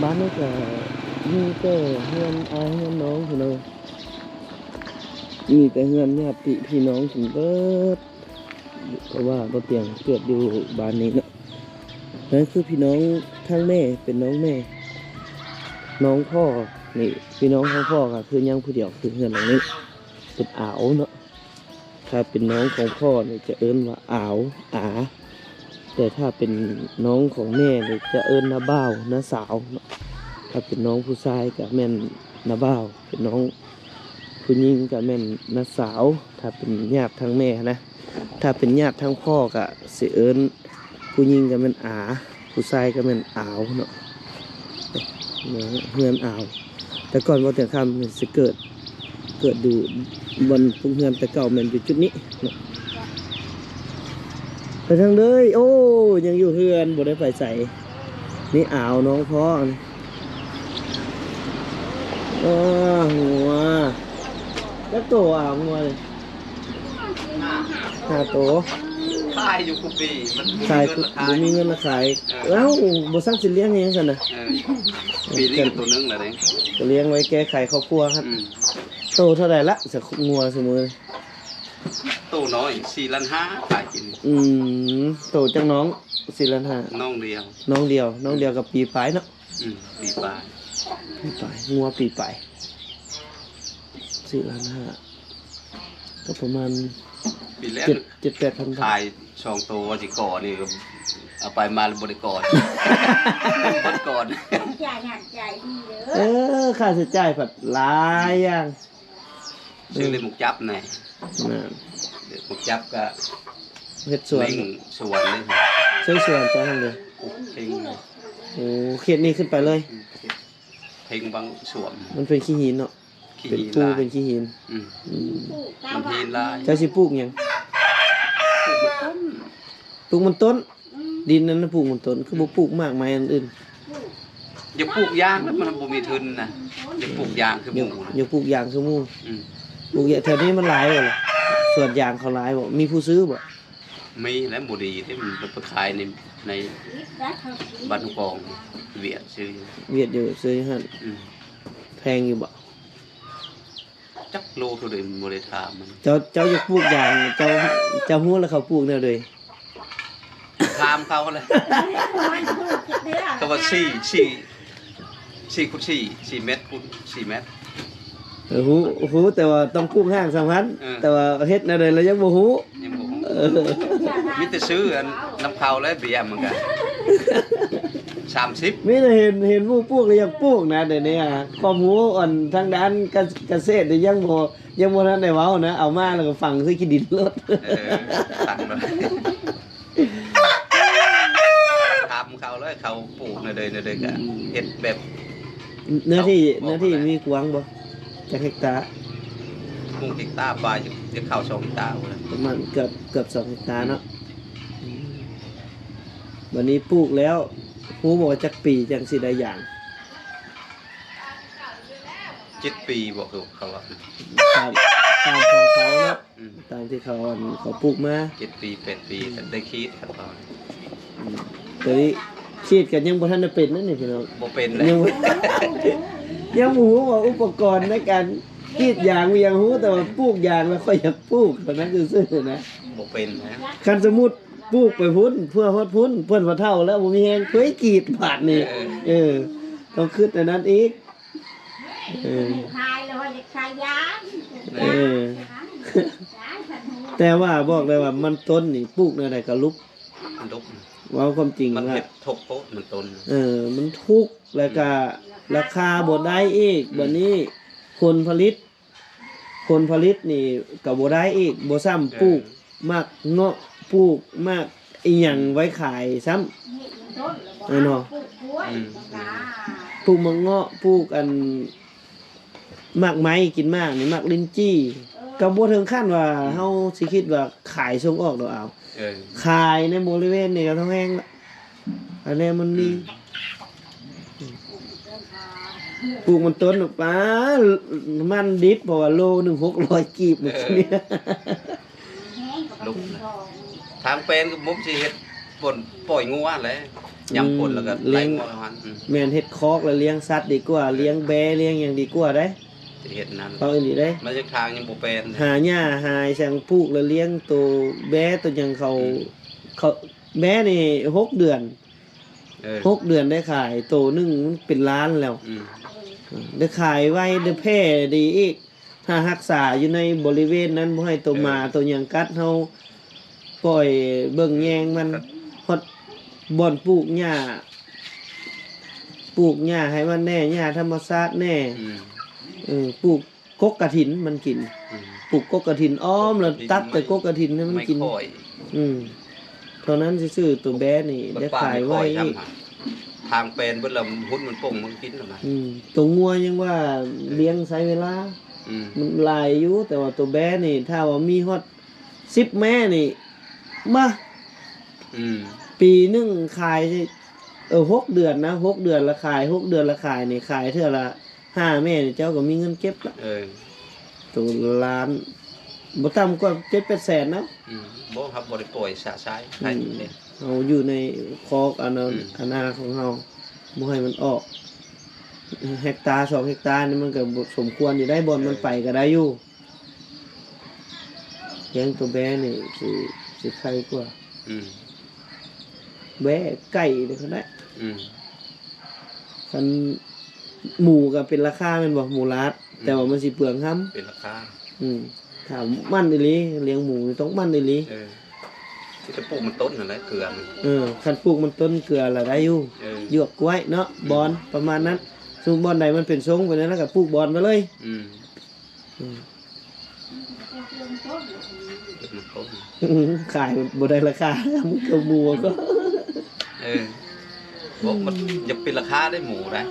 ອັນນີ້ກໍມີແຕ່ເຮືອນອາເຮືອນນ້ອງພີ່ນ້ອງ ມີແຕ່ເຮືອນຍາດຕິພີ່ນ້ອງເພິ່ນເບິດ ເພາະວ່າບໍ່ຕຽງເກີດຢູ່ບ້ານນີ້ເນາະ. ນັ້ນຄືພີ່ນ້ອງທາງແມ່ ເປັນນ້ອງແມ່ ນ້ອງພໍ່ນີ້ ພີ່ນ້ອງທາງພໍ່ກໍຄືຍັງຜູ້ດຽວ ຄືເຮືອນຫຼັງນີ້ເປັນອາວເນາະ. ຖ້າເປັນນ້ອງຂອງພໍ່ນີ້ຈະເອີ້ນວ່າອາວ ອາ ແຕ່ຖ້າເປັນນ້ອງຂອງແມ່ນີ້ຈະເອີ້ນນ້າບ່າວ ນ້າສາວເນາະ. ຖ້າເປັນນ້ອງຜູ້ຊາຍກໍແມ່ນນ້າບ່າວ ເປັນນ້ອງຜູ້ຍິງກໍແມ່ນນ້າສາວ ຖ້າເປັນຍາດທາງແມ່ນະ. ຖ້າເປັນຍາດທາງພໍ່ກໍຊິເອີ້ນ ຜູ້ຍິງກໍແມ່ນອາ ຜູ້ຊາຍກໍແມ່ນອາວເນາະ ເຮືອນອາວ. ແຕ່ກ່ອນບໍ່ແຕ່ງຄຳນີ້ຊິເກີດ ເກີດຢູ່ບ່ອນປຸກເຮືອນແຕ່ເກົ່າແມ່ນຢູ່ຈຸດນີ້ເນາະ. ໄປທາງເດີ ໂອ້ ຍັງຢູ່ເຮືອນ ບໍ່ໄດ້ໄປໃສ. ນີ້ອາວນ້ອງພໍ່ນີ້ ເອີ ງົວ ຈັກໂຕອາວ ງົວນີ້? ຫ້າໂຕ. ຂາຍຢູ່ຄຸປີ ມັນ ຂາຍ ບໍ່ມີເງິນລະຂາຍ. ເອີ ເອົ້າ ບໍ່ຊັ້ນຊິລ້ຽງຫຍັງຊັ້ນນະ? ເອີ ປີນີ້ກໍໂຕໜຶ່ງລະເດ້ ກໍລ້ຽງໄວ້ແກ້ໄຂຄອບຄົວຫັ້ນ. ອືມ ໂຕເທົ່າໃດລະ ສະ ງົວຊຸມື້? ໂຕນ້ອຍ ສີ່ລ້ານຫ້າ ຂາຍກິນ. ອືມ ໂຕຈັກນ້ອງ? ສີ່ລ້ານຫ້າ ນ້ອງດຽວ ນ້ອງດຽວ ນ້ອງດຽວກໍປີປາຍເນາະ. ອືມ ປີປາຍ ປີປາຍ ງົວປີປາຍ ສີ່ລ້ານຫ້າ ກໍປະມານ ປີແລກ ເຈັດ ເຈັດແປດພັນບາດ. ຂາຍສອງໂຕວ່າຊິກໍ່ນີ້ ເອົາໄປມາແລ້ວບໍ່ໄດ້ກໍ່ ເບິດກ່ອນ. ເອີ ຄ່າໃຊ້ຈ່າຍພັດຫຼາຍຢ່າງ. ຊື້ເລັບໝາກຈັບແດ່ ແມ່ນ ເລັບໝາກຈັບກະເຮັດສວນ ເລັງສວນເລີຍ ໃຊ້ສວນເຈົ້າຫັ້ນເລີຍ. ໂອ້ ເຂດນີ້ຂຶ້ນໄປເລີຍ ເພັງບັງສວນ ມັນເປັນຂີ້ຫີນເນາະ ເປັນພູ ເປັນຂີ້ຫີນ. ອືມ ມັນຫີນຫຼາຍ. ເຈົ້າຊິປູກຫຍັງ? ປູກມັນຕົ້ນ ປູກມັນຕົ້ນ. ອືມ ດິນນັ້ນນະປູກມັນຕົ້ນ ຄືບໍ່ປູກໝາກໄມ້ອັນອື່ນ? ຢາກປູກຢາງ ແລ້ວມັນບໍ່ມີທຶນນະ ຢາກປູກຢາງຄືໝູ່ນະ ຢາກປູກຢາງຄືໝູ່. ອືມ ປູກຢາງແຖວນີ້ມັນຫຼາຍບໍ່ລະ? ສວນຢາງເຂົາຫຼາຍບໍ່? ມີຜູ້ຊື້ບໍ່? ມີແຫຼະ ບໍ່ດີເດ້ ມັນໄປຂາຍໃນ ໃນບ້ານກອງ ຫວຽດຊື້ ຫວຽດຢູ່ຊື້ຫັ້ນ. ອືມ ແພງຢູ່ບໍ່? ຈັກໂລເທົ່າໃດ ບໍ່ໄດ້ຖາມມັນ. ເຈົ້າ ເຈົ້າຢາກປູກຢາງ ເຈົ້າ ເຈົ້າຮູ້ລະເຂົາປູກແນວໃດ? ຖາມເຂົາແຫຼະ ເຂົາວ່າສີ່ ສີ່ ສີ່ຄູນສີ່ ສີ່ແມັດຄູນສີ່ແມັດ. ເອີ ຮູ້ ຮູ້ແຕ່ວ່າຕ້ອງປູກຫ້າງສຳຄັນ. ເອີ ແຕ່ວ່າເຮັດແນວໃດລະຍັງບໍ່ຮູ້ ຍັງບໍ່ຮູ້. ເອີ ມີແຕ່ຊື້ອັນນຳເຂົາແຫຼະ ເບຍມັນກະສາມສິບ. ມີແຕ່ເຫັນ ເຫັນໝູ່ປູກແລ້ວຢາກປູກນະ ດຽວນີ້ອະ ຄວາມຮູ້ອັນທາງດ້ານກະ ກະເສດນີ້ຍັງບໍ່ ຍັງບໍ່ທັນໄດ້ເວົ້ານະ ເອົາມາແລ້ວກໍຝັງໃສ່ຂີ້ດິນໂລດ. ເອີ ຝັງໂລດ ຖາມເຂົາເລີຍ ເຂົາປູກແນວໃດ ແນວໃດກະ ອືມ ເຮັດແບບ ເນື້ອທີ່ ເຂົາບອກ ເນື້ອທີ່ ແລ້ວ ມີກວ້າງບໍ່? ຈັກເຮັກຕາ? ຫົກເຮັກຕາປາຍ ຈະເຂົ້າສອງເຮັກຕາພຸ້ນແຫຼະ ປະມານເກືອບ ເກືອບສອງເຮັກຕາເນາະ. ອືມ ອືມ ບັດນີ້ປູກແລ້ວ ຮູ້ບໍ່ວ່າຈັກປີຈັ່ງຊິໄດ້ຢາງ? ເຈັດປີບໍ ຄືເຂົາວ່າ ຕາມ ຕາມຂອງເຂົາເນາະ. ອືມ ຕາມທີ່ເຂົາ ອັນ ເຂົາປູກມາ ເຈັດປີ ແປດປີ ອືມ ກໍໄດ້ຂີດຄັນຕອນ. ອືມ ຕອນນີ້ຂີດກໍຍັງບໍ່ທັນໄດ້ເປັນນັ້ນນີ້ພີ່ນ້ອງ ບໍ່ເປັນເລີຍ ຍັງບໍ່ ຍັງບໍ່ຮູ້ວ່າອຸປະກອນໃນການ ກຣີດຢາງມີຫຍັງຮູ້ ແຕ່ວ່າປູກຢາງແລ້ວຂ້ອຍຢາກປູກເທົ່ານັ້ນຊື່ໆນະ. ບໍ່ເປັນນະ ຄັນສົມມຸດປູກໄປພຸ້ນ ເພື່ອຮອດພຸ້ນ ເພິ່ນວ່າເຖົ້າແລ້ວບໍ່ມີແຮງ ເພິ່ນກຣີດບາດນີ້. ເອີ ເອີ ຕ້ອງຄິດອັນນັ້ນອີກ. ເອີ ຂາຍແລ້ວຢາກຂາຍຢາງ. ເອີ ແຕ່ວ່າບອກໄດ້ວ່າມັນຕົ້ນນີ້ປູກແນວໃດກໍລຸກ ມັນດົກ ເວົ້າຄວາມຈິງ ມັນວ່າເຮັດທົກໂພດ ມັນຕົ້ນ ເອີ ມັນທຸກ ແລ້ວກໍ ອືມ ລາຄາບໍ່ໄດ້ອີກ. ອືມ ບັດນີ້ຜົນຜະລິດ ຜົນຜະລິດນີ້ກໍບໍ່ໄດ້ອີກ ບໍ່ຊ້ຳ ເອີ ປູກໝາກເງາະ ປູກໝາກອີ່ຫຍັງໄວ້ຂາຍຊ້ຳ ເອີ ເນາະ. ອືມ ປູກໝາກເງາະ ປູກອັນ ໝາກໄມ້ ກິນໝາກນີ້ ໝາກລິ້ນຈີ່ ກໍບໍ່ເຖິງຂັ້ນວ່າ ອືມ ເຮົາຊິຄິດວ່າຂາຍສົ່ງອອກດອກ ເອົາ ເອີ ຂາຍໃນບໍລິເວນນີ້ກໍເທົ່າແຮງລະ ອັນນີ້ມັນມີ ອືມ ປູກມັນຕົ້ນ ປາ ມັນດິບ ເພາະວ່າໂລໜຶ່ງຫົກຮ້ອຍກີບ ເອີ ມື້ກີ້ນີ້ ລຸກນະ ທາງແປນກໍບໍ່ຊິເຮັດບ່ອນປ່ອຍງົວແຫຼະ. ຍາມຝົນແລ້ວກໍ ອືມ ໄລ່ງົວເຂົ້າຫັ້ນ ອືມ ແມ່ນ ເຮັດຄອກແລ້ວລ້ຽງສັດດີກວ່າ ເອີ ລ້ຽງແບ້ລ້ຽງຫຍັງດີກວ່າເດ້ ຊິເຮັດນັ້ນ ເວົ້າອີ່ຫຼີເດ້ ມາຈາກທາງຍັງບໍ່ແປນ ຫາຫຍ້າຫາຫຍັງປູກແລ້ວລ້ຽງໂຕແບ້ໂຕຫຍັງເຂົາ ອືມ ເຂົາ ແບ້ນີ້ຫົກເດືອນ ເອີ ຫົກເດືອນໄດ້ຂາຍ ໂຕໜຶ່ງມັນເປັນລ້ານແລ້ວ ອືມ ໄດ້ຂາຍໄວ ໄດ້ແຜ່ດີອີກ ຖ້າຮັກສາຢູ່ໃນບໍລິເວນນັ້ນ ບໍ່ໃຫ້ໂຕໝາ ເອີ ໂຕຫຍັງກັດເຮົາ ປ່ອຍເບິ່ງແຍງມັນ ເອີ ຮອດບ່ອນປູກຫຍ້າ ປູກຫຍ້າໃຫ້ມັນແດ່ ຫຍ້າທຳມະຊາດແດ່ ອືມ ເອີ ປູກ ກົກກະຖິນມັນກິນ ອືມ ປູກກົກກະຖິນອ້ອມ ແລ້ວຕັດແຕ່ກົກກະຖິນໃຫ້ມັນກິນ ອືມ ເທົ່ານັ້ນຊື່ໆ ໂຕແບ້ນີ້ໄດ້ຂາຍໄວອີກ ທາງແປນເບິດແລ້ວ ຮຸດມັນປົ່ງມັນກິນແລ້ວນະ ອືມ ໂຕງົວຍັງວ່າ ອືມ ລ້ຽງໃຊ້ເວລາ ອືມ ມັນຫຼາຍຢູ່ ແຕ່ວ່າໂຕແບ້ນີ້ ຖ້າວ່າມີຮອດສິບແມ່ນີ້ ມາ ອືມ ປີໜຶ່ງຂາຍ ເອີ ຫົກເດືອນນະ ຫົກເດືອນລະຂາຍ ຫົກເດືອນລະຂາຍນີ້ ຂາຍເທື່ອລະ ຫ້າແມ່ນີ້ເຈົ້າກໍມີເງິນເກັບລະ ເອີ ໂຕລະລ້ານ ບໍ່ຕ່ຳກວ່າເຈັດແປດແສນເນາະ ອືມ ບໍ່ ເຮົາບໍ່ໄດ້ປ່ອຍຊະຊາຍ ອືມ ໃຫ້ເດ້ ເຮົາຢູ່ໃນຄອກອັນນັ້ນ ອືມ ອະນາຂອງເຮົາ ບໍ່ໃຫ້ມັນອອກ ເຮັກຕາສອງເຮັກຕານີ້ ມັນກໍສົມຄວນຢູ່ໄດ໋ ບ່ອນມັນ ເອີ ໄປກໍໄດ້ຢູ່ ລ້ຽງໂຕແບ້ນີ້ຊິ ຊິໄຄກວ່າ ອືມ ແບ້ໄກ່ນີ້ກໍໄດ້ ອືມ ຄັນໝູກໍເປັນລາຄາແມ່ນບໍ່? ໝູລາດ ອືມ ແຕ່ວ່າມັນຊິເປືອງຫ້ຳ ເປັນລາຄາ ອືມ ຖ້າໝັ້ນອີ່ຫຼີ ລ້ຽງໝູນີ້ຕ້ອງໝັ້ນອີ່ຫຼີ ເອີ ມີແຕ່ປູກມັນຕົ້ນຫັ້ນແຫຼະ ເກືອມັນ ເອີ ຄັນປູກມັນຕົ້ນເກືອລະໄດ້ຢູ່ ເອີ ຢວກກ້ວຍເນາະ ອືມ ບອນປະມານນັ້ນ ສົມມຸດບ່ອນໃດມັນເປັນຊົງໄປແລ້ວ ກໍປູກບອນໄປເລີຍ ອືມ ອືມ ຂາຍບໍ່ໄດ້ລາຄາ ມັນກໍໝູກໍ ເອີ ບໍ່ ມັນຢາກເປັນລາຄາໄດ້ໝູໄດ໋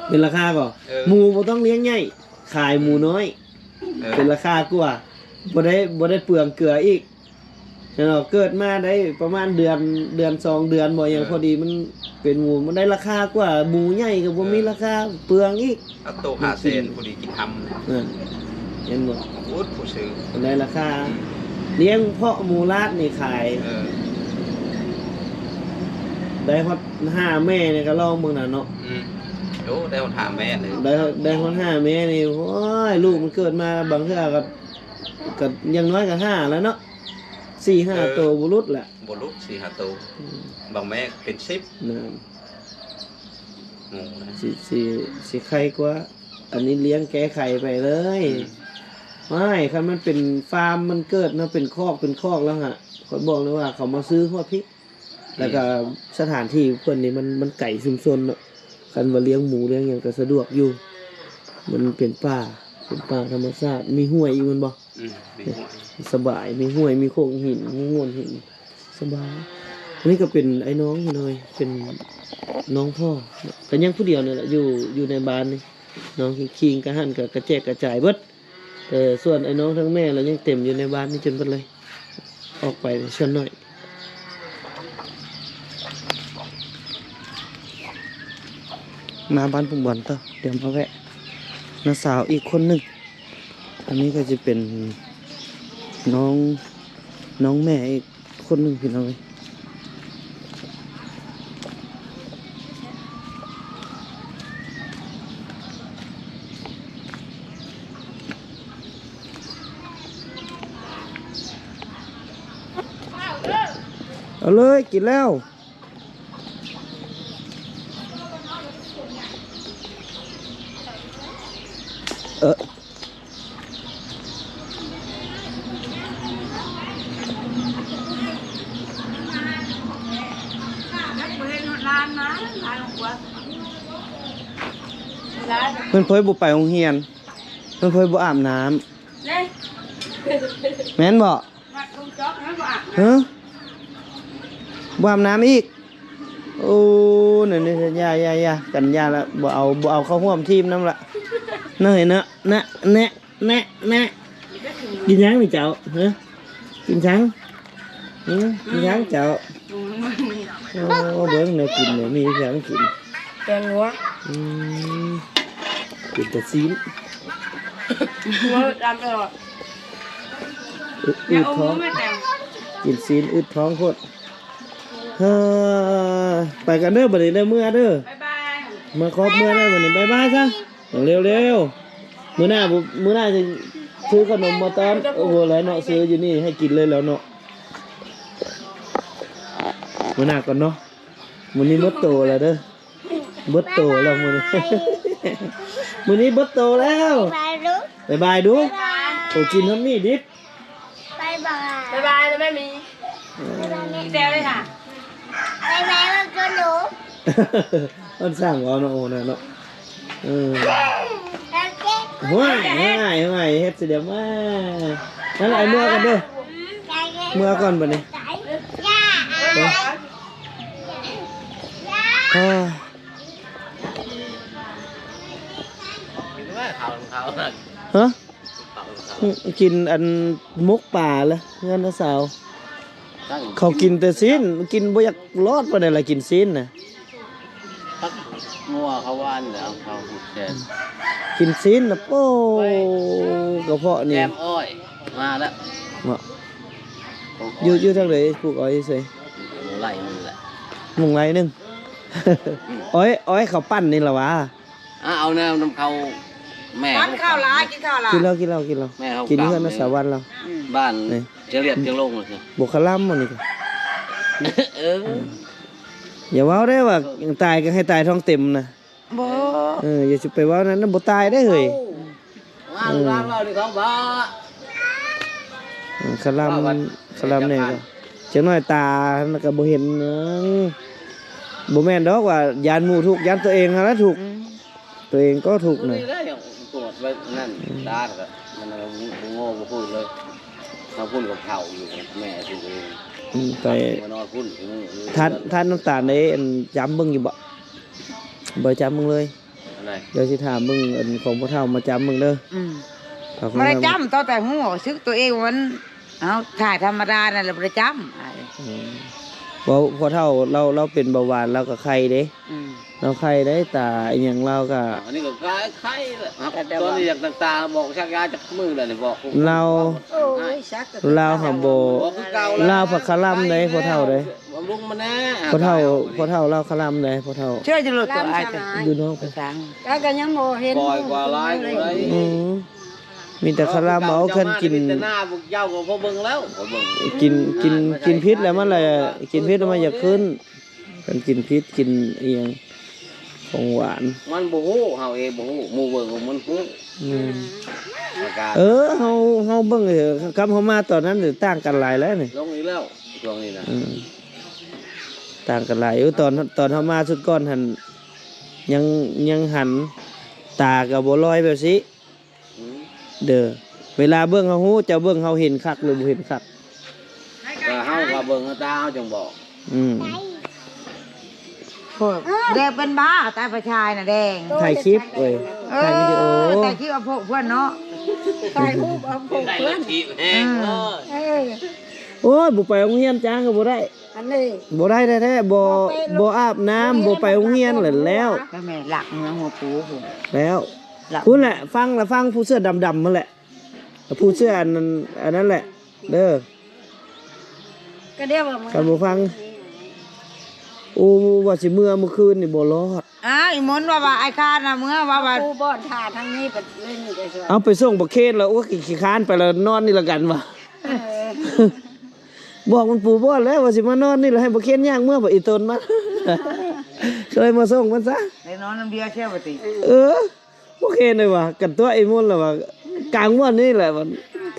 ເປັນລາຄາກໍ ເອີ ໝູບໍ່ຕ້ອງລ້ຽງໃຫຍ່ ຂາຍໝູນ້ອຍ ເອີ ເປັນລາຄາກວ່າ ບໍ່ໄດ້ ບໍ່ໄດ້ເປືອງເກືອອີກ ເນາະ ເກີດມາໄດ້ປະມານເດືອນ ເດືອນສອງເດືອນບໍ່ຫຍັງ ເອີ ພໍດີມັນເປັນໝູ ມັນໄດ້ລາຄາກວ່າ ໝູໃຫຍ່ກໍບໍ່ມີ ເອີ ລາຄາ ເປືອງອີກ ອັດໂຕຫ້າແສນ ພໍດີກິນຫຳ ເອີ ເຫັນບໍ່ ໂອ້ ຜູ້ຊື້ ມັນໄດ້ລາຄາ ອືມ ລ້ຽງເພາະໝູລາດນີ້ຂາຍ ເອີ ໄດ້ຮອດຫ້າແມ່ນີ້ກໍລອງເບິ່ງນະເນາະ ອືມ ໂອ້ ໄດ້ຮອດຫ້າແມ່ເລີຍ ໄດ້ ໄດ້ຮອດຫ້າແມ່ນີ້ ໂອ້ຍ ລູກມັນເກີດມາບາງເທື່ອກໍ ກໍຢ່າງໜ້ອຍກໍຫ້າແລ້ວເນາະ ສີ່ຫ້າ ເອີ ໂຕບໍ່ຫຼຸດລະ ບໍ່ຫຼຸດ ສີ່ຫ້າໂຕ ອືມ ບາງແມ່ເປັນສິບ ນັ້ນ ໂອ້ ຊິ ຊິ ຊິໄຄກວ່າ ອັນນີ້ລ້ຽງແກ້ໄຂໄປເລີຍ ອືມ ໂອ້ຍ ຄັນມັນເປັນຟາມ ມັນເກີດເນາະ ເປັນຄອກ ເປັນຄອກແລ້ວຫະ ຂ້ອຍບອກເລີຍວ່າເຂົາມາຊື້ຮອດພີ້ ແລ້ວກໍ ອືມ ສະຖານທີ່ເພິ່ນນີ້ມັນ ມັນໄກຊຸມຊົນເນາະ ຄັນວ່າລ້ຽງໝູລ້ຽງຫຍັງກໍສະດວກຢູ່ ມັນເປັນປ່າ ເປັນປ່າທຳມະຊາດ ມີຫ້ວຍອີກແມ່ນບໍ່? ອືມ ມີຫ້ວຍ ສະບາຍ ມີຫ້ວຍ ມີໂຂງຫີນ ມີໂງ່ນຫີນ ສະບາຍ ອັນນີ້ກໍເປັນອ້າຍນ້ອງພີ່ນ້ອງ ເປັນນ້ອງພໍ່ ກໍຍັງຜູ້ດຽວນີ້ແຫຼະ ຢູ່ ຢູ່ໃນບ້ານນີ້ ນ້ອງຄີງໆ ກະຫັ້ນ ກະກະແຈກກະຈາຍເບິດ ແຕ່ສ່ວນອ້າຍນ້ອງທັງແມ່ລະຍັງເຕັມຢູ່ໃນບ້ານນີ້ຈົນເບິດເລີຍ ອອກໄປສ່ວນໜ້ອຍ. ມາບ້ານປຸງບອນຕໍ່ ດຽວມາແວະນ້າສາວອີກຄົນໜຶ່ງ ອັນນີ້ກໍຈະເປັນນ້ອງ ນ້ອງແມ່ອີກ ຄົນໜຶ່ງພີ່ນ້ອງເອີຍ ເອົາເລີຍ ກິນແລ້ວ ເອີ. ເພິ່ນເຜີຍບໍ່ໄປໂຮງຮຽນ ເພິ່ນເຜີຍບໍ່ອາບນ້ຳ ແມ່ນບໍ່? ຮະ? ບໍ່ອາບນ້ຳອີກ? ໂອ້ ນັ້ນ ຢ່າ ຢ່າ ຢ່າ ກັນຢ່າລະ ບໍ່ເອົາ ບໍ່ເອົາເຂົ້າຮ່ວມທີມນຳລະ ເນາະ ເນາະ ນະ ແນະ ແນະ ແນະ ກິນຫຍັງນີ້ເຈົ້າ? ຮະ? ກິນຫຍັງ? ຫື? ກິນຫຍັງເຈົ້າ? ໂອ້ ເບິ່ງແນວກິນ ມີຫຍັງກິນ? ແກງນົວ ອືມ ເປັນຕາຊີ້ນ ອືດທ້ອງ ກິນຊີ້ນອືດທ້ອງໂພດ. ເອີ ໄປກັນເດີບັດນີ້ເດີ ເມືອເດີ ບາຍບາຍ ເມືອຄອບເມືອເດີບັດນີ້ ບາຍບາຍຊະ ເລັວໆ ມື້ໜ້າ ມື້ໜ້າຊິຊື້ຂະໜົມມາຕ້ອນ. ໂອ້ໂຫ ແລ້ວເນາະ ຊື້ຢູ່ນີ້ໃຫ້ກິນເລີຍແລ້ວເນາະ ມື້ໜ້າກ່ອນເນາະ. ມື້ນີ້ໝົດໂຕແລ້ວເດີ ເບິດໂຕແລ້ວມື້ນີ້ ມື້ນີ້ເບິດໂຕແລ້ວ. ບາຍບາຍລູກ ບາຍບາຍດູ ບາຍບາຍ ໂອ້ ກິນຮອດໝີ່ດິບ. ບາຍບາຍ ບາຍບາຍນະແມ່ໝີ່ ບາຍບາຍແມ່ ແຊວເລີຍຄ່ະ ບາຍບາຍເບິ່ງໂຕໜູ. ມັນຊ່າງເວົ້າເນາະ ໂອ້ນະເນາະ. ເອີ ໂອເຄ ຫ້ວຍ ຫ້ວຍ ຫ້ວຍ ເຮັດຊິດຽວມາ ນັ້ນລະ ເມືອກ່ອນເດີ ເມືອກ່ອນບັດນີ້. ເອີ ຮະ ກິນອັນໝົກປາລະ ເຮືອນນ້າສາວ ເຂົາກິນແຕ່ຊີ້ນ ກິນບໍ່ຢາກລອດປານໃດລະ ກິນຊີ້ນນະ. ຜັກງົວເຂົາຫວານແລ້ວ ເຂົາຫຸດແຊນ ກິນຊີ້ນນະ ໂອ້ ກະເພາະນີ້ ແກມອ້ອຍມາແລ້ວເນາະ. ຢູ່ ຢູ່ທາງໃດ ປູກອ້ອຍຢູ່ໃສ? ມຸງໄລ່ໜຶ່ງແຫຼະ ມຸງໄລ່ໜຶ່ງ ອືມ ອ້ອຍ ອ້ອຍເຂົາປັ່ນນີ້ລະຫວາ. ອ່າ ເອົາແນວນຳເຂົາ ແມ່ ກິນເຂົ້າຫຼາຍ ກິນເຂົ້າຫຼາຍ ກິນແລ້ວ ກິນແລ້ວ ກິນແລ້ວ ແມ່ເຂົາ ກິນເຮືອນ ກຳ ນະສາວັນລາວ ອືມ ບ້ານ ແມ່ ຈະລຽບຈະລົງ ເອີ ບໍ່ຄະລຳອັນນີ້ ເອີ ເອີ ຢ່າເວົ້າໄດ້ວ່າຕາຍກໍໃຫ້ຕາຍທ້ອງເຕັມນະ ບໍ່ ເອີ ຢ່າຊິໄປເວົ້ານັ້ນນະ ບໍ່ຕາຍໄດ້ເຮີ້ຍ ເອີ ເວົ້າເລື່ອງເວົ້ານີ້ເຂົາບໍ່ ເອີ ຄະລຳ ເວົ້າກັນ ຄະລຳແດ່ ເອີ ຈັກໜ້ອຍຕາຫັ້ນກໍບໍ່ເຫັນຫຍັງ ບໍ່ແມ່ນດອກວ່າຢ້ານໝູ່ທຸກ ຢ້ານຕົວເອງຫັ້ນລະທຸກ ອືມ ຕົວເອງກໍທຸກນະ ຕົວເອງກໍຍັງກວດໄວ້ນັ້ນ ອືມ ຕາກໍມັນບໍ່ໂງ່ບໍ່ພຸ້ນເລີຍ ເຮົາພຸ້ນກັບເຂົາຢູ່ ແມ່ຜູ້ເອງ ອືມ ໄປ ມານອນພຸ້ນ ທາດ ທາດນ້ຳຕານໄດ້ ອັນ ຈຳເບິ່ງຢູ່ບໍ່? ບໍ່ໄດ້ຈຳເບິ່ງເລີຍ ອັນໃດ? ດຽວຊິຖາມເບິ່ງ ອັນ ຂອງພໍ່ເຖົ້າມາຈຳເບິ່ງເດີ ອືມ ເອົາຂອງ ບໍ່ໄດ້ຈຳ ເອົາ ເອົາແຕ່ຮູ້ສຶກຕົວເອງວ່າມັນ ເຮົາຖ່າຍທຳມະດານັ້ນແຫຼະ ບໍ່ໄດ້ຈຳ ອືມ ເວົ້າພໍ່ເຖົ້າລາວ ລາວເປັນເບົາຫວານ ລາວກໍໄຄເດ້ ອືມ ລາວໄຄໄດ້ ຕາອີ່ຫຍັງລາວກໍ ອັນນີ້ກໍໄຄແຫຼະ ແຕ່ວ່າ ຕອນນີ້ຢາກຕ່າງໆ ບອກສັກຢາຈັກມື້ແລ້ວນີ້ ບອກ ລາວ ໂອ້ຍ ສັກ ລາວຫາບໍ່ ບອກຄືເກົ່າແລ້ວ ລາວພັດຄະລຳເດ້ ພໍ່ເຖົ້າເດ້ ບຳລຸງມາແດ່ ພໍ່ເຖົ້າ ພໍ່ເຖົ້າລາວຄະລຳເດ້ ພໍ່ເຖົ້າ ເຊື່ອຢູ່ໂລດຕົວອ້າຍ ຢູ່ນອກ ລາວກໍຍັງບໍ່ເຫັນ ປ່ອຍກວ່າຫຼາຍ ອືມ ມີແຕ່ຄະລຳເອົາ ຄັນກິນ ເຈົ້າກໍບໍ່ເບິ່ງແລ້ວ ກໍເບິ່ງ ກິນ ກິນ ກິນພິດແລ້ວມັນລະ ກິນພິດແລ້ວມັນຢາກຂຶ້ນ ຄັນກິນພິດ ກິນອີ່ຫຍັງ ຂອງຫວານ ມັນບໍ່ຮູ້ ເຮົາເອງບໍ່ຮູ້ ໝູ່ເບິ່ງມັນຮູ້ ອືມ ອາການ ເອີ ເຮົາ ເຮົາເບິ່ງ ເອີ ກັບເຮົາມາຕອນນັ້ນນີ້ຕ່າງກັນຫຼາຍແລ້ວນີ້ ລົງອີກແລ້ວ ຊ່ວງນີ້ນະ ອືມ ຕ່າງກັນຫຼາຍຢູ່ ຕອນ ຕອນເຮົາມາຊຸດກ່ອນຫັ້ນ ຍັງ ຍັງຫັນ ຕາກໍບໍ່ລອຍແບບຊີ້ ອືມ ເດີ ເວລາເບິ່ງເຮົາຮູ້ ເຈົ້າເບິ່ງເຮົາເຫັນຄັກ ຫຼືບໍ່ເຫັນຄັກ ກໍເຮົາກໍເບິ່ງເອົາຕາເຮົາຈັ່ງບອກ ອືມ ໂອ້ຍ ແດງເປັນບ້າ ຕາຍປະຊາຍນະແດງ ຖ່າຍຄລິບເວີຍ ເອີ ຖ່າຍວິດີໂອ ຖ່າຍຄລິບເອົາພວກເພື່ອນເນາະ ຖ່າຍຮູບເອົາພວກເພື່ອນ ເອີ ເອີ ໂອ້ຍ ບໍ່ໄປໂຮງຮຽນຈ້າງກໍບໍ່ໄດ້ ອັນນີ້ ບໍ່ໄດ້ແທ້ໆ ບໍ່ ບໍ່ອາບນ້ຳ ບໍ່ໄປໂຮງຮຽນແຫຼະແລ້ວ ແມ່ນຫຼັກເມືອງຫົວປູພຸ້ນ ແລ້ວ ຫຼັກ ພຸ້ນແຫຼະ ຟັງລະຟັງຜູ້ເສື້ອດຳໆຫັ້ນແຫຼະ ຜູ້ເສື້ອອັນນັ້ນ ອັນນັ້ນແຫຼະເດີ ກໍດຽວວ່າ ຄັນບໍ່ຟັງ ໂອ້ ວ່າຊິເມືອມື້ຄືນນີ້ບໍ່ລອດ ອ້າວ ອີ່ມົນວ່າ ວ່າອ້າຍຄານນະເມືອ ວ່າ ວ່າ ປູບ່ອນຖ້າທາງນີ້ ໄປເລີຍນີ້ໄດ້ຊ່ວຍ ເອົາໄປສົ່ງບັກເຄນລະ ໂອ້ຍ ຂີ້ຄ້ານໄປລະ ນອນນີ້ລະກັນວ່າ ເອີ ບອກມັນປູບ່ອນແລ້ວວ່າຊິມານອນນີ້ລະ ໃຫ້ບັກເຄນຍ່າງເມືອ ບັກອີ່ຕົນມາ ກໍເລີຍມາສົ່ງມັນຊະ ໄດ້ນອນນຳເບຍແຊວວ່າຕິ ເອີ ບໍ່ເຄນເລີຍວ່າ ກັນຕົວະອີ່ມົນລະວ່າ ກາງບ່ອນນີ້ແຫຼະ ມັນ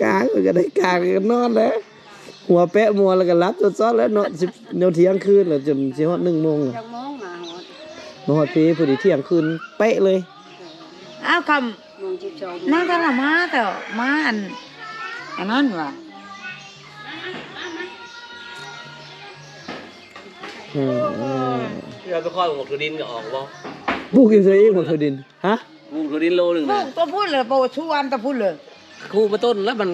ກາງ ມັນກໍໄດ້ກາງ ກໍນອນແຫຼະ ຫົວແປະມົວແລ້ວກໍຫຼັບສອດໆແລ້ວເນາະ ສິບ ແນວທ່ຽງຄືນແລ້ວ ຈົນຊິຮອດໜຶ່ງໂມງ ຈັກໂມງມາຮອດ ມາຮອດພີ້ພໍດີທ່ຽງຄືນເປະເລີຍ ອ້າວ ຄ່ຳ ໂມງສິບສອງ ນາງຕະລະມາແຕ່ມາອັນ ອັນນັ້ນວ່າ ອືມ ເອີ ເຮົາໄປຄ່ອຍໝາກຖົ່ວດິນກໍອອກບໍ່? ປູກຢູ່ໃສອີກໝາກຖົ່ວດິນ? ຮະ? ປູກຖົ່ວດິນໂລໜຶ່ງ ປູ ນະ ກຕົວພຸ້ນເລີຍ ບໍ່ຊວນຕົວພຸ້ນເລີຍ ຄູມາຕົ້ນແລ້ວມັນ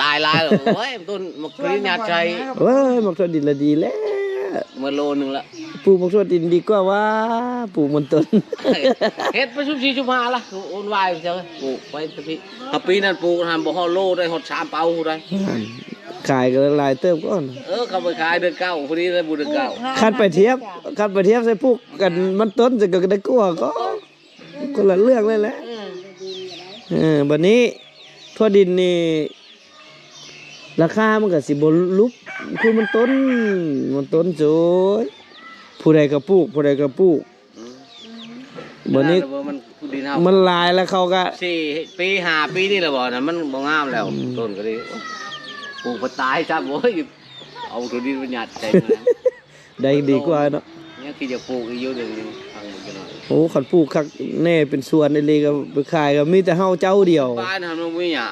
ຕາຍຫຼາຍແລ້ວ ໂອ້ຍ ຕົ້ນໝາກຖົ່ວດິນຍາດໃສ່ ເອີຍ ໝາກຖົ່ວດິນລະດີແລ້ວ ໝົດໂລໜຶ່ງລະ ປູກໝາກຖົ່ວດິນດີກວ່າວ່າ ປູກມັນຕົ້ນ ເຮັດໄປຊຸມສີ່ຊຸມຫ້າລະ ໂອນວາຍໄປເຊີ ປູກໄປແຕ່ພີ້ ຖ້າປີນັ້ນປູກຫັ້ນບໍ່ຮອດໂລໄດ້ ຮອດສາມເປົາໄດ້ ນັ້ນ ຂາຍກໍຫຼາຍເຕີບກ່ອນ. ເອີ ເຂົາໄປຂາຍເດືອນເກົ້າ ພໍດີແລ້ວບຸນເດືອນເກົ້າ. ຄັນໄປທຽບ ຄັນໄປທຽບໃສ່ປູກກັນມັນຕົ້ນ ຈະກໍໄດ້ກວ່າກໍຄົນລະເລື່ອງເລີຍແຫຼະ. ເອີ ບັດນີ້ທົ່ວດິນນີ້ ລາຄາມັນກໍຊິບໍ່ຫຼຸບ ຄືມັນຕົ້ນ ມັນຕົ້ນໂຈຍ ຜູ້ໃດກໍປູກ ຜູ້ໃດກໍປູກ. ອືມ ບັດນີ້ ມັນ ມັນຫຼາຍແລ້ວ ເຂົາກໍ ສີ່ປີ ຫ້າປີນີ້ແຫຼະບໍ່ ນັ້ນມັນບໍ່ງາມແລ້ວ. ອືມ ຕົ້ນກໍດີ ປູກບໍ່ຕາຍຊ້ຳ. ໂອ້ຍ ເອົາໂຕດິນມາຍັດໃສ່ ໄດ້ດີກວ່າເນາະ. ຍັງຄິດຈະປູກອີກຢູ່ ດຽວນີ້ຟັງເບິ່ງຈັກໜ່ອຍ. ໂອ້ ຄັນປູກຄັກແນ່ເປັນສວນອີ່ຫຼີກໍໄປຂາຍ ກໍມີແຕ່ເຮົາເຈົ້າດຽວ ບ້ານເຮົາບໍ່ມີຫຍ້າ.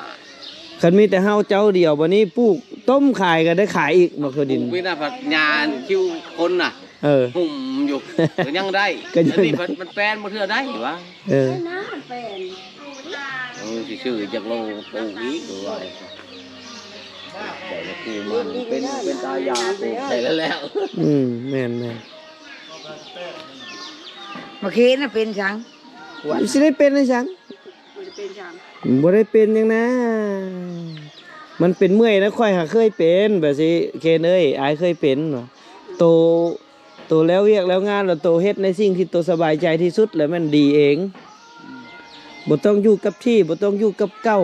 ຄັນມີແຕ່ເຮົາເຈົ້າດຽວ ບັດນີ້ປູກຕົ້ມຂາຍກໍໄດ້ຂາຍອີກ ໝາກໂທດິນ ປູກມີແຕ່ຫຍ້າຄິວຄົນນະ. ເອີ ຫຸ້ມຢູ່ ກໍຍັງໄດ້ ກໍຍັງໄດ້ ອັນນີ້ມັນແປນບໍ່ເທື່ອໄດ້ຫວາ. ເອີ ເອີ ຊິຊື້ຈັກໂລປູກອີກວ່າ ໄດ້ແລ້ວປູກມັນເປັນ ເປັນຕາຢາປູກໄດ້ແລ້ວ. ອືມ ແມ່ນໆ ມະເຂນນະເປັນຫຍັງ ມັນຊິໄດ້ເປັນຫຍັງ? ບໍ່ໄດ້ເປັນຫຍັງ ບໍ່ໄດ້ເປັນຫຍັງນະ ມັນເປັນເມື່ອຍນະ. ຂ້ອຍຫາເຄີຍເປັນແບບຊີ້ ເຄນເອີຍ ອ້າຍເຄີຍເປັນ ໂຕ ໂຕແລ້ວວຽກແລ້ວງານ ແລ້ວໂຕເຮັດໃນສິ່ງທີ່ໂຕສະບາຍໃຈທີ່ສຸດ ແລ້ວແມ່ນດີເອງ. ບໍ່ຕ້ອງຢູ່ກັບທີ່ ບໍ່ຕ້ອງຢູ່ກັບເກົ່າ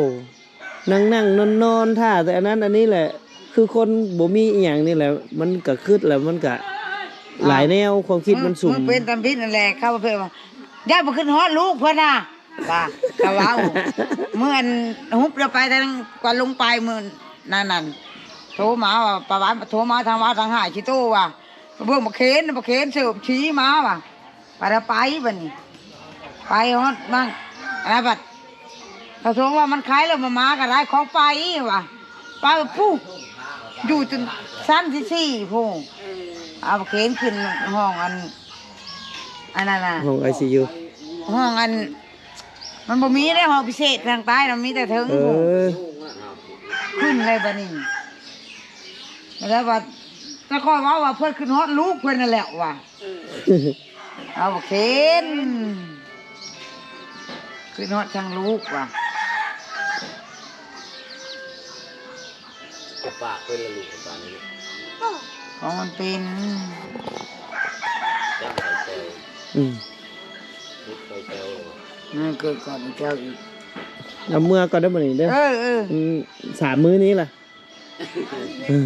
ນັ່ງໆນອນໆ ຖ້າແຕ່ອັນນັ້ນອັນນີ້ແຫຼະ. ຄືຄົນບໍ່ມີອີ່ຫຍັງນີ້ແຫຼະ ມັນກະຄຶດແລ້ວມັນກະຫຼາຍແນວ ຄວາມຄິດມັນສຸມ. ເອີ ເປັນຕຳອິດນັ້ນແຫຼະ ເຂົາເພິ່ນວ່າ ຢ້ານບໍ່ຄຶດຮອດລູກເພິ່ນນະ ວ່າ ເຂົາເວົ້າ. ມື້ອັນ ຫຸບລະໄປທາງກວາດລົງໄປມື້ນັ້ນນັ້ນ ໂທມາວ່າ ປະຫວັນໂທມາທາງວ່າທາງຫາຍຊິໂຕວ່າ ເບິ່ງບັກເຂນ ບັກເຂນເສີບຊີ້ມາວ່າ ປະດາໄປບັດນີ້ ໄປຮອດມັນ ອັນນັ້ນບັດ ເຂົາໂທວ່າມັນຂາຍແລ້ວ ມາ ມາກໍໄດ້ຂອງໄປວ່າ ໄປພຸ້ນ ຢູ່ຈົນຊັ້ນທີສີ່ພຸ້ນ ເອີ ເອົາບັກເຂນຂຶ້ນຫ້ອງອັນ ອັນນັ້ນນະ ຫ້ອງໄອຊີຢູ ຫ້ອງອັນ ມັນບໍ່ມີເດ້ ຫ້ອງພິເສດທາງໃຕ້ນະ ມີແຕ່ເທິງ ເອີ ພຸ້ນ ຂຶ້ນເລີຍບັດນີ້. ແລ້ວວ່າ ແຕ່ຂ້ອຍເວົ້າວ່າເພິ່ນຄຶດຮອດລູກເພິ່ນນັ້ນແຫຼະວ່າ ເອີ ເອົາເຂັນ ຄຶດຮອດທາງລູກວ່າ ຈະປາກເພິ່ນລະລູກປານນີ້ ຂອງມັນເປັນ ຈັກໄປແຊວ ອືມ ເຮັດໄປແຊວ ມັນເກີດກ່ອນເຈົ້າອີກ ເອົາເມືອກ່ອນເດີມື້ນີ້ເດີ ເອີ ເອີ ອືມ ສາມມື້ນີ້ລະ ເອີ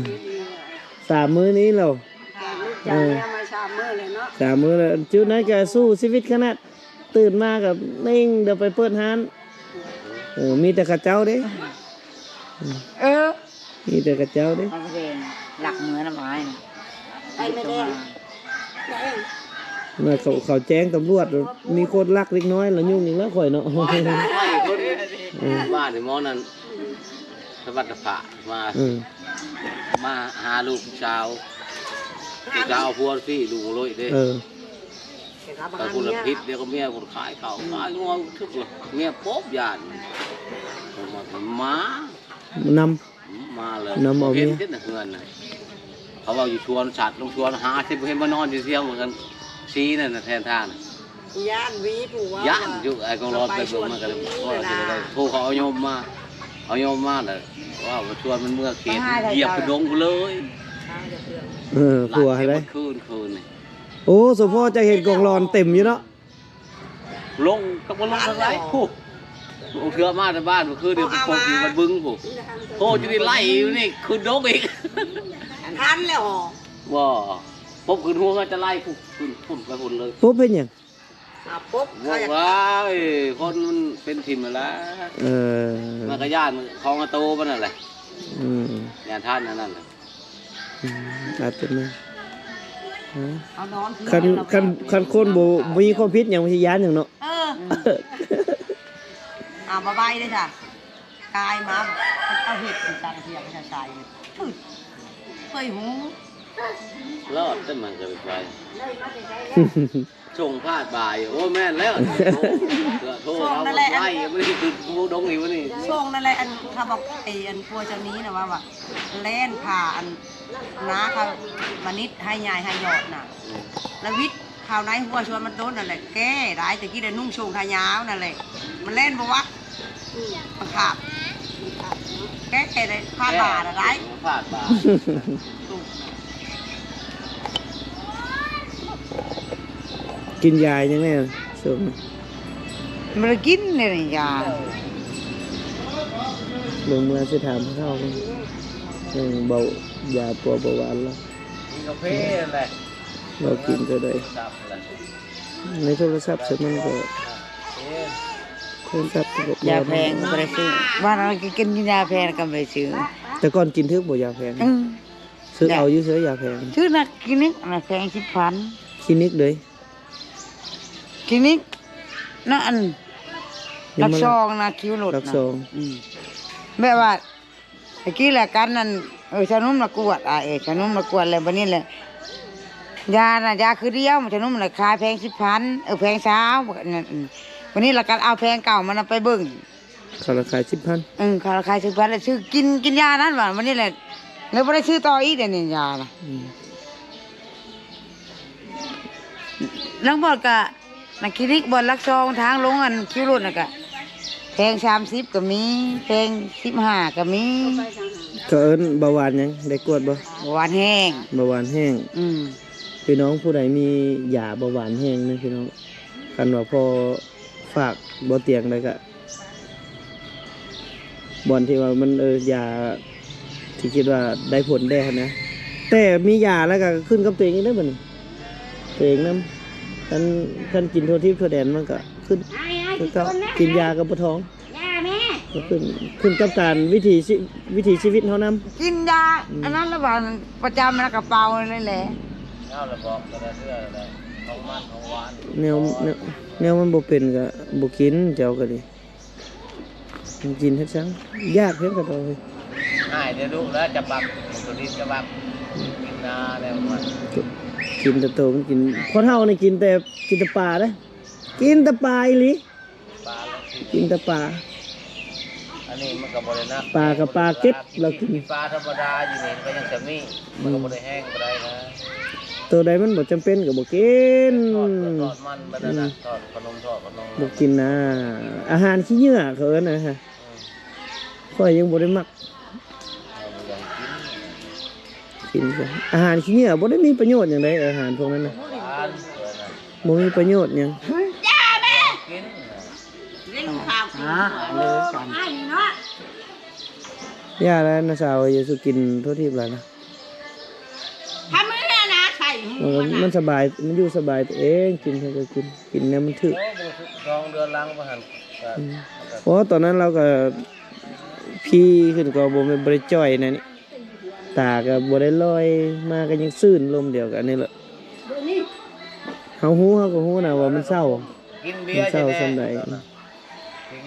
ສາມມື້ນີ້ແລ້ວ ລູກຈັນແລ້ວມາສາມມື້ແລ້ວເນາະ ສາມມື້ແລ້ວ ຈຸດນັ້ນກະສູ້ຊີວິດຂະໜາດ ຕື່ນມາກໍເໜັງ ດຽວໄປເປີດຮ້ານ ເອີ ມີແຕ່ເຂົາເຈົ້າເດ້ ເອີ ມີແຕ່ເຂົາເຈົ້າເດ້ ເອົາແດງ ລັກເມືອນຳອ້າຍນະ ໄປແມ່ແດງ ເມື່ອເຂົາ ເຂົາແຈ້ງຕຳຫຼວດ ມີຄົນລັກເດັກນ້ອຍລະຫຍຸ້ງອີກແລ້ວຂ້ອຍເນາະ ເອີ ບ້ານໝໍນັ້ນ ສະຫວັດຕະພາ ມາ ເອີ ມາຫາລູກສາວ ລູກສາວເອົາຜົວທີ່ລຸງໂລຍເດ້ ເອີ ໄປພຸ້ນລະຜິດ ດຽວກໍເມຍພຸ້ນຂາຍເຂົ້າຂາຍງົວ ເມຍປົບຢ້ານ ມາ ນຳ ມາເລີຍ ນຳເອົາເມຍ ເຫັນເດ້ເຮືອນນະ ເຂົາເວົ້າຢູ່ສວນສັດ ລົງສວນຫາຊິບໍ່ເຫັນມານອນຢູ່ທຽງເໝືອນກັນ ສີນັ້ນນະແທນທ່ານ ຢ້ານຫວີຜູ້ວ່າ ຢ້ານຢູ່ ໄອ້ກອງລອນໄປເບິ່ງມາກໍເລີຍ ໂທເຂົາເອົາໂຍມມາ ເອົາໂຍມມາແລ້ວ ວ່າຊວນມັນເມືອເຂດ ຢຽບໄປດົງພຸ້ນເລີຍ ເອີ ຜົວໃຫ້ໄດ້ ຄືນ ຄືນນີ້ ໂອ້ ສົມພໍຈະເຫັນກອງລອນເຕັມຢູ່ເນາະ ລົງ ກໍບໍ່ລົງທາງໃດພຸ້ນ ລົງເທື່ອມາແຕ່ບ້ານ ມື້ຄືນນີ້ໄປປົບຢູ່ບ້ານບຶງພຸ້ນ ໂທຈະໄດ້ໄລ່ຢູ່ນີ້ ຂຶ້ນດົງອີກ ທັນແລ້ວ ບໍ່ ປົບຂຶ້ນຫົວກໍຈະໄລ່ພຸ້ນ ຂຶ້ນພຸ້ນໄປພຸ້ນເລີຍ ປົບເຮັດຫຍັງ? ອ່າ ປົບ ເຂົາຢາກ ວ້າຍ ຄົນມັນເປັນຖິ້ມຫັ້ນລະ ເອີ ມັນກໍຢ້ານຂອງໂຕມັນນັ້ນແຫຼະ ອືມ ຢ້ານທ່ານອັນນັ້ນແຫຼະ ອືມ ອາດຈະແມ່ນ ເອົານອນ ຄັນ ຄັນ ຄັນຄົນບໍ່ ບໍ່ມີຄວາມຜິດຫຍັງ ມັນຊິຢ້ານຫຍັງເນາະ ເອີ ອ່າ ບໍ່ໄວເດ້ຊະ ກາຍມາ ເອົາເຫັດໃສ່ເສຍໄປໃສ່ ເຄີຍຮູ້ ລອດແຕ່ມັນກໍໄປ ສົ່ງພາດບ່າຍ ໂອ້ ແມ່ນແລ້ວ ໂທ ໂທ ເອົາໄລ່ ບໍ່ໄດ້ຂຶ້ນພູດົງອີກມື້ນີ້ ສົ່ງນັ້ນແຫຼະ ອັນ ເຂົາບອກ ໄອ້ ອັນ ຜົວເຈົ້ານີ້ນະ ວ່າ ວ່າ ແລ່ນຜ່າ ອັນ ນາເຂົາ ມານິດ ໃຫ້ຍາຍ ໃຫ້ຍອດນະ ອືມ ລະວິດເຂົ້າໃນຫົວຊວນມັນຕົ້ນນັ້ນແຫຼະ ແກ້ໄດ້ ແຕ່ກີ້ໄດ້ນຸ່ງໂສ້ງຂາຍາວນັ້ນແຫຼະ ມັນແລ່ນບໍ່ວະ ອືມ ບັງຄັບ ບັງຄັບເນາະ ແກ້ໄຂໄດ້ ຜ່ານບາດໄດ້ ຜ່ານບາດ ກິນຢາຫຍັງແດ່ຊ່ວງນີ້? ບໍ່ໄດ້ກິນເດນີ້ຢາ. ເບິ່ງເມື່ອຊິຖາມເຖົ້າເບິ່ງ ເລື່ອງເບົາ ຢາປົວເບົາຫວານລະ ກິນກາເຟແຫຼະ ເຮົາກິນເທົ່າໃດ ໃນໂທລະສັບໃສ່ມັນກໍ ໂທລະສັບກໍ ຢາແພງບໍ່ໄດ້ຊື້ ວ່າເຮົາກິນຢາແພງກໍບໍ່ໄດ້ຊື້. ແຕ່ກ່ອນກິນຖືກບໍ່ຢາແພງ? ເອີ ຊື້ເອົາຢູ່ໃສຢາແພງ? ຊື້ນັກຄລີນິກນະ ແພງສິບພັນ ຄລີນິກເດ້ ຄລີນິກນະ ອັນ ຫຼັກສອງນະ ຄິວລົດນະ ຫຼັກສອງ ອືມ ແບບວ່າ ຕະກີ້ລະກັນນັ້ນ ເອີ ຊາວໜຸ່ມລະກວດ ອາ ເອີ ຊາວໜຸ່ມລະກວດແລ້ວ ບັດນີ້ແຫຼະ ຢານະ ຢາຄືດຽວ ຊາວໜຸ່ມລະຂາຍແພງສິບພັນ ເອີ ແພງຊາວ ບັດນີ້ລະກັນເອົາແພງເກົ່າມັນນະໄປເບິ່ງ ເຂົາລະຂາຍສິບພັນ ເອີ ເຂົາລະຂາຍສິບພັນ ແລ້ວຊື້ກິນ ກິນຢານັ້ນວ່າ ບັດນີ້ແຫຼະ ແລ້ວບໍ່ໄດ້ຊື້ຕໍ່ອີກເດນີ້ຢານະ ອືມ ຫຼັງບອດກະ ນັກຄລີນິກບ່ອນຫຼັກສອງທາງລົງອັນຄິວລົດນະກະ ແພງສາມສິບກໍມີ ແພງສິບຫ້າກໍມີ. ເຂົາເອີ້ນເບົາຫວານຫຍັງ ໄດ້ກວດບໍ່? ເບົາຫວານແຫ້ງ ເບົາຫວານແຫ້ງ ອືມ ພີ່ນ້ອງຜູ້ໃດມີຢາເບົາຫວານແຫ້ງນະພີ່ນ້ອງ ຄັນວ່າພໍຝາກບໍ່ຕຽງໄດ້ກະ ບ່ອນທີ່ວ່າມັນ ເອີ ຢາທີ່ຄິດວ່າໄດ້ຜົນແດ່ຫັ້ນນະ ແຕ່ມີຢາແລ້ວກໍຂຶ້ນກັບຕົວເອງອີກເດ້ບັດນີ້ ຕົວເອງນຳ ຄັນ ຄັນກິນທົ່ວທິດທົ່ວແດນມັນກໍຂຶ້ນຄືເກົ່າ ກິນຢາກໍບໍ່ທ້ອງ ຢາແມ່ ກໍຂຶ້ນ ຂຶ້ນກັບການວິຖີຊີ ວິຖີຊີວິດເຮົານຳ ກິນຢາ ອືມ ອັນນັ້ນລະວ່າປະຈຳລະກະເປົານັ້ນແຫຼະ ເຮົາລະບອກແຕ່ລະເທື່ອແຫຼະ ຂອງມັນຂອງຫວານ ແນວ ແນວ ແນວມັນບໍ່ເປັນກໍບໍ່ກິນ ເຈົ້າກໍດີ. ກິນເຮັດຫຍັງ ຢາກເຮັດກະໂຕເຮີຍ ອ້າຍເດດຸແລ້ວຈະບັກ ໂຕນີ້ຈະບັກ ກິນນາແລ້ວມັນ ກິນແຕ່ໂຕມັນກິນ ພໍ່ເຖົ້ານີ້ກິນແຕ່ ກິນແຕ່ປາເດ້ ກິນແຕ່ປາອີ່ຫຼີ ປາລະກິນ ກິນແຕ່ປາ ອັນນີ້ມັນກໍບໍ່ໄດ້ໜັກ ປາກໍປາເກັບ ລາວກິນ ປາທຳມະດາຢູ່ນີ້ມັນກໍຍັງຈະມີ ມັນກໍບໍ່ໄດ້ແຮງປານໃດນະ ໂຕໃດມັນບໍ່ຈຳເປັນກໍບໍ່ກິນ ທອດ ທອດມັນ ອືມ ທອດຂະໜົມ ທອດຂະໜົມ ບໍ່ກິນນະ ອາຫານຂີ້ເຫຍື້ອເຂົາເອີ້ນນະ ອືມ ຂ້ອຍຍັງບໍ່ໄດ້ມັກ ເຮົາບໍ່ຢາກກິນ ກິນຊະ ອາຫານຂີ້ເຫຍື້ອບໍ່ໄດ້ມີປະໂຫຍດຫຍັງໃດ ອາຫານພວກນັ້ນນະ ບໍ່ມີປະໂຫຍດຫຍັງ ກິນ ກິນ ອ່າ ອັນດຽວກັນ ຢ່າແລ້ວນ້າສາວ ຢ່າສູ່ກິນທົ່ວທີບຫຼາຍນະ ຖ້າມື້ນັ້ນນະໃສ່ຫູ ມັນ ມັນສະບາຍ ມັນຢູ່ສະບາຍຕົວເອງ ກິນໃຜກໍກິນ ກິນແນວມັນຖືກ ໂອ້ ສອງເດືອນຫຼັງວ່າຫັ້ນ ອືມ ໂອ້ ຕອນນັ້ນລາວກໍພີຂຶ້ນ ກໍບໍ່ແມ່ນ ບໍ່ໄດ້ຈ່ອຍແນວນີ້ ຕາກໍບໍ່ໄດ້ລອຍ ມາກໍຍັງຊື່ນ ລົມດຽວກັນນີ້ແຫຼະ ເຮົາຮູ້ ເຮົາກໍຮູ້ນະວ່າມັນເສົ້າ ກິນເບຍ ມັນເສົ້າສ່ຳໃດ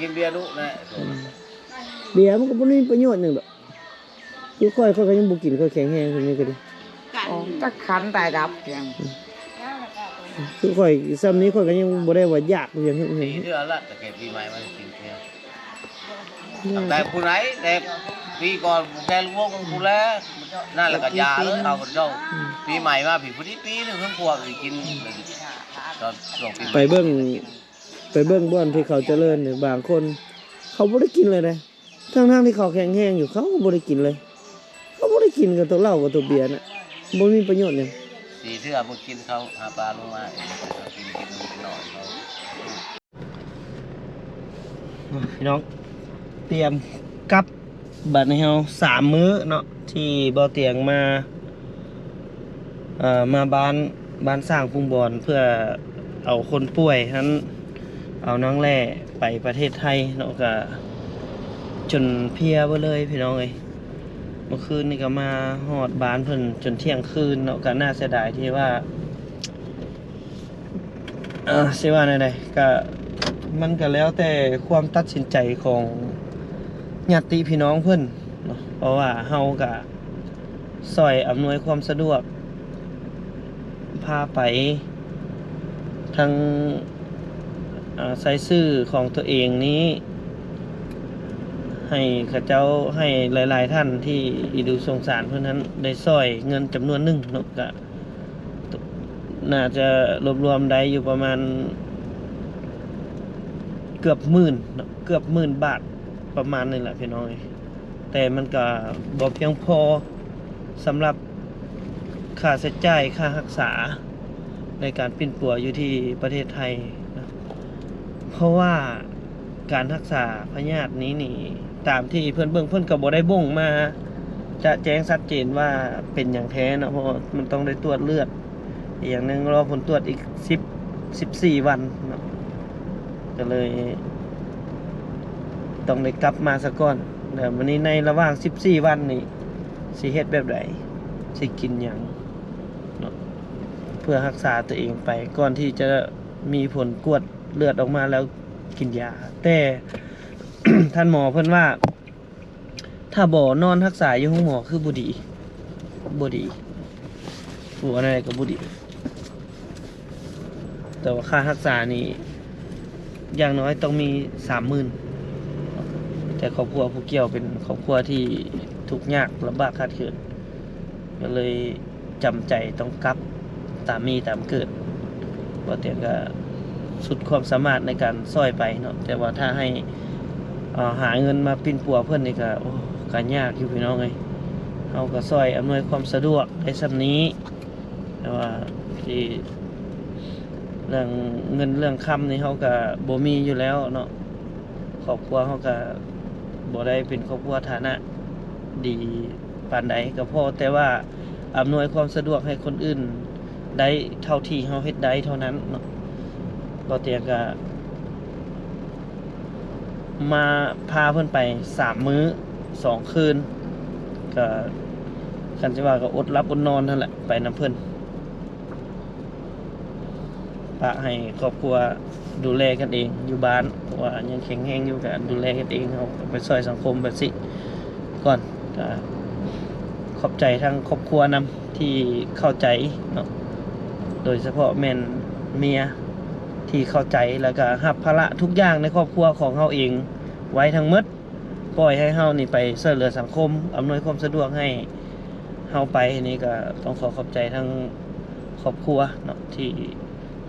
ກິນເບຍດຸແຫຼະ ອືມ ເບຍມັນກໍບໍ່ໄດ້ມີປະໂຫຍດຫຍັງດອກ ຄືຂ້ອຍ ຂ້ອຍກໍຍັງບໍ່ກິນ ຂ້ອຍແຂງແຮງສ່ຳນີ້ກໍດີ ອໍ ຈັກຂັນຕາຍດັບຫຍັງ ອືມ ຄືຂ້ອຍສ່ຳນີ້ ຂ້ອຍກໍຍັງບໍ່ໄດ້ວ່າຢາກຫຍັງ ສີ່ເທື່ອລະ ແຕ່ແຕ່ປີໃໝ່ມາກິນເທື່ອ ຕັ້ງແຕ່ຜູ້ໃດ ແຕ່ປີກ່ອນແຕ່ລະວົງຜູ້ແລ ນັ້ນລະກໍຢາເລີຍ ເອົາເຈົ້າ ອືມ ປີໃໝ່ມາພີ້ ພໍດີປີໜຶ່ງເພິ່ນພວກກິນ ອືມ ຕອນຊ່ວງປີໃໝ່ ໄປເບິ່ງ ໄປເບິ່ງບ່ອນທີ່ເຂົາຈະເລີນນີ້ ບາງຄົນເຂົາບໍ່ໄດ້ກິນເລີຍເດ້ ທັງໆທີ່ເຂົາແຂງແຮງຢູ່ ເຂົາກໍບໍ່ໄດ້ກິນເລີຍ ເຂົາບໍ່ໄດ້ກິນກັບໂຕເຫຼົ້າກັບໂຕເບຍນະ ບໍ່ມີປະໂຫຍດຫຍັງ ສີ່ເທື່ອບໍ່ກິນເຂົ້າຫາປາລົງມາ ກິນ ກິນ ກິນໜ້ອຍເຂົາ ພີ່ນ້ອງ ຕຽມກັບ ບາດນີ້ເຮົາສາມມື້ເນາະ ທີ່ເບົາຕຽງມາ ເອີ ມາບ້ານ ບ້ານສ້າງປຸງບອນ ເພື່ອເອົາຄົນປ່ວຍຫັ້ນ ເອົານາງແຫຼໄປປະເທດໄທເນາະ ກະຈົນເພຍເບິດເລີຍພີ່ນ້ອງເອີຍ ເມື່ອຄືນນີ້ກະມາຮອດບ້ານເພິ່ນຈົນທ່ຽງຄືນເນາະ ກະໜ້າເສຍດາຍທີ່ວ່າ ເອີ ຊິວ່າແນວໃດ ກະ ມັນກະແລ້ວແຕ່ຄວາມຕັດສິນໃຈຂອງຍາດຕິພີ່ນ້ອງເພິ່ນເນາະ ເພາະວ່າເຮົາກະຊ່ອຍອຳນວຍຄວາມສະດວກ ພາໄປ ທັງ ເອີ ໃຊ້ຊື່ຂອງຕົວເອງນີ້ ໃຫ້ເຂົາເຈົ້າ ໃຫ້ຫຼາຍໆທ່ານທີ່ອີດູສົງສານເພິ່ນນັ້ນ ໄດ້ຊ່ອຍເງິນຈຳນວນໜຶ່ງເນາະ ກະ ໜ້າຈະລວບລວມໄດ້ຢູ່ປະມານເກືອບໝື່ນເນາະ ເກືອບໝື່ນບາດ ປະມານນີ້ແຫຼະພີ່ນ້ອງເອີຍ ແຕ່ມັນກໍບໍ່ພຽງພໍສຳລັບຄ່າໃຊ້ຈ່າຍຄ່າຮັກສາໃນການປິ່ນປົວຢູ່ທີ່ປະເທດໄທນະ ເພາະວ່າການຮັກສາພະຍາດນີ້ນີ້ ຕາມທີ່ເພິ່ນເບິ່ງ ເພິ່ນກໍບໍ່ໄດ້ບົ່ງມາຈະແຈ້ງຊັດເຈນວ່າເປັນຫຍັງແທ້ເນາະ ເພາະວ່າມັນຕ້ອງໄດ້ຕວດເລືອດ ອີກຢ່າງໜຶ່ງລໍຜົນຕວດອີກສິບ ສິບສີ່ວັນເນາະ ກໍເລີຍຕ້ອງໄດ້ກັບມາສາກ່ອນ. ແລ້ວບັດນີ້ໃນລະຫວ່າງສິບສີ່ວັນນີ້ ຊິເຮັດແບບໃດ ຊິກິນຫຍັງເນາະ ເພື່ອຮັກສາຕົວເອງໄປ ກ່ອນທີ່ຈະມີຜົນກວດເລືອດອອກມາແລ້ວກິນຢາ. ແຕ່ ທ່ານໝໍເພິ່ນວ່າ ຖ້າບໍ່ນອນຮັກສາຢູ່ໂຮງໝໍຄືບໍ່ດີ ບໍ່ດີ ເວົ້າແນວໃດກໍບໍ່ດີ. ແຕ່ວ່າຄ່າຮັກສານີ້ ຢ່າງໜ້ອຍຕ້ອງມີສາມໝື່ນ ແຕ່ຄອບຄົວຜູ້ກ່ຽວເປັນຄອບຄົວທີ່ທຸກຍາກລຳບາກຂາດເຂີນ ກໍເລີຍຈຳໃຈຕ້ອງກັບຕາມມີຕາມເກີດ. ບໍ່ຕຽງກໍສຸດຄວາມສາມາດໃນການຊ່ອຍໄປເນາະ ແຕ່ວ່າຖ້າໃຫ້ ເອີ ຫາເງິນມາປິ່ນປົວເພິ່ນນີ້ກໍ ໂອ້ ກໍຍາກຢູ່ພີ່ນ້ອງເອີຍ. ເຮົາກໍຊ່ອຍອຳນວຍຄວາມສະດວກໄດ້ສ່ຳນີ້ ແຕ່ວ່າທີ່ເລື່ອງເງິນເລື່ອງຄຳນີ້ເຮົາກໍບໍ່ມີຢູ່ແລ້ວເນາະ ຄອບຄົວເຮົາກໍບໍ່ໄດ້ເປັນຄອບຄົວຖານະດີປານໃດ ກໍພໍແຕ່ວ່າອຳນວຍຄວາມສະດວກໃຫ້ຄົນອື່ນໄດ້ເທົ່າທີ່ເຮົາເຮັດໄດ້ເທົ່ານັ້ນເນາະ. ບໍ່ຕຽງກໍ ມາພາເພິ່ນໄປສາມມື້ສອງຄືນ ກໍ ຄັນຊິວ່າກໍອົດຫຼັບອົດນອນຫັ້ນແຫຼະ ໄປນຳເພິ່ນ ປະໃຫ້ຄອບຄົວດູແລກັນເອງຢູ່ບ້ານ ເພາະວ່າຍັງແຂງແຮງຢູ່ ກໍດູແລກັນເອງ ເຮົາກໍໄປຊ່ອຍສັງຄົມແບບຊີ້ກ່ອນ. ກໍຂອບໃຈທາງຄອບຄົວນຳທີ່ເຂົ້າໃຈເນາະ ໂດຍສະເພາະແມ່ນເມຍທີ່ເຂົ້າໃຈ ແລ້ວກໍຮັບພາລະທຸກຢ່າງໃນຄອບຄົວຂອງເຮົາເອງໄວ້ທັງໝົດ ປ່ອຍໃຫ້ເຮົານີ້ໄປຊ່ວຍເຫຼືອສັງຄົມ ອຳນວຍຄວາມສະດວກໃຫ້ເຮົາໄປ. ນີ້ກໍຕ້ອງຂໍຂອບໃຈທາງຄອບຄົວເນາະ ທີ່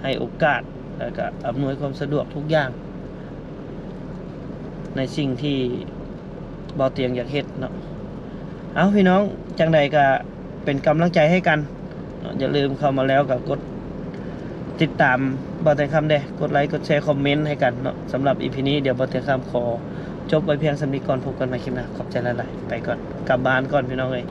ໃຫ້ໂອກາດ ແລ້ວກໍອຳນວຍຄວາມສະດວກທຸກຢ່າງ ໃນສິ່ງທີ່ ເບົາຕຽງຢາກເຮັດເນາະ. ເອົ້າ ພີ່ນ້ອງ ຈັ່ງໃດກໍເປັນກຳລັງໃຈໃຫ້ກັນເນາະ ຢ່າລືມເຂົ້າມາແລ້ວກໍກົດຕິດຕາມເບົາແຕງຄຳແດ່ ກົດໄລ ກົດແຊ ຄອມເມັນໃຫ້ກັນເນາະ. ສຳລັບອີພີນີ້ ດຽວເບົາແຕງຄຳຂໍຈົບໄວ້ພຽງສ່ຳນີ້ກ່ອນ ພົບກັນໃໝ່ຄລິບໜ້າ ຂອບໃຈຫຼາຍໆ ໄປກ່ອນ ກັບບ້ານກ່ອນພີ່ນ້ອງເອີຍ.